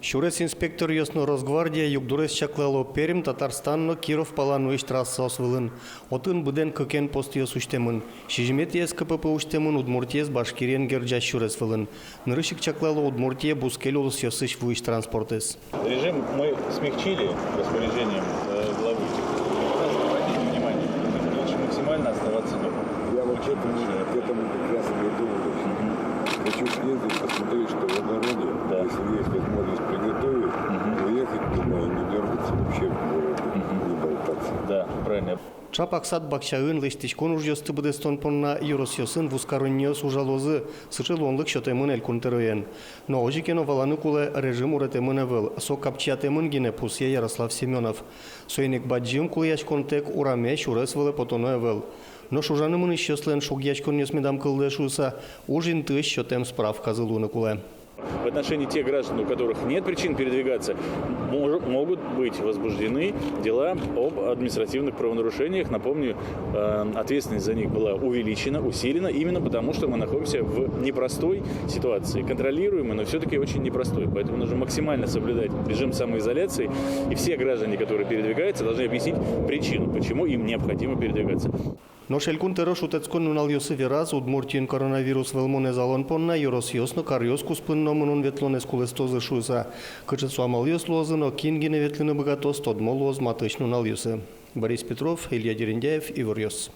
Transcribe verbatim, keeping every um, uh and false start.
Сюрес инспекторъёс но Росгвардия югдурез чаклало Пермь, Татарстан но Киров пала нуись трассаос вылын. Отын быдэн кыкен постъёс усьтэмын. Сизьыметӥез КПП усьтэмын Удмуртиез Башкириен герӟась сюрес вылын. Нырысь ик чаклало Удмуртие бускель улосъёсысь вуись транспортэз. Режим мы смягчили распоряжением, э, главы. Обратите внимание, лучше максимально оставаться дома. Я вот к этому, к этому как раз и готовлюсь. Хочу съездить, посмотреть, что в огороде. Да. Если есть возможность приготовить, уехать туда и не дёргаться вообще в городе, не болтаться. Да, правильно. Чапак сад-бакчаын лэсьтӥськон ужъёсты быдэстон понна ёросъёсын вузкаронниос ужалозы, сыӵе луонлык сётэмын Элькун тӧроен. Но озьы ке но валаны кулэ, режим уретэмын ӧвӧл, со капчиятэмын гинэ, пусъе Ярослав Семёнов. Соин ик бадӟым кулэяськонтэк ураме, сюрес вылэ потоно ӧвӧл. Нош ужаны мынӥсьёслэн шугъяськонъёс медам кылдэ шуыса, уж интыысь сётэм справказы луыны кулэ. В отношении тех граждан, у которых нет причин передвигаться, мож-, могут быть возбуждены дела об административных правонарушениях. Напомню, э, ответственность за них была увеличена, усилена, именно потому, что мы находимся в непростой ситуации, контролируемой, но всё-таки очень непростой. Поэтому нужно максимально соблюдать режим самоизоляции, и все граждане, которые передвигаются, должны объяснить причину, почему им необходимо передвигаться. Нош Элькун тӧро шутэтскон нуналъёсы вераз, Удмуртиын коронавирус вӧлмонэз алон понна ёросъёс но каръёс куспын но мынон-ветлонэз кулэстозы шуыса. Кыӵе со амалъёс луозы но кин гинэ ветлыны быгатоз, тодмо луоз матысь нуналъёсы. Борис Петров, Илья Дерендяев, «Иворъёс».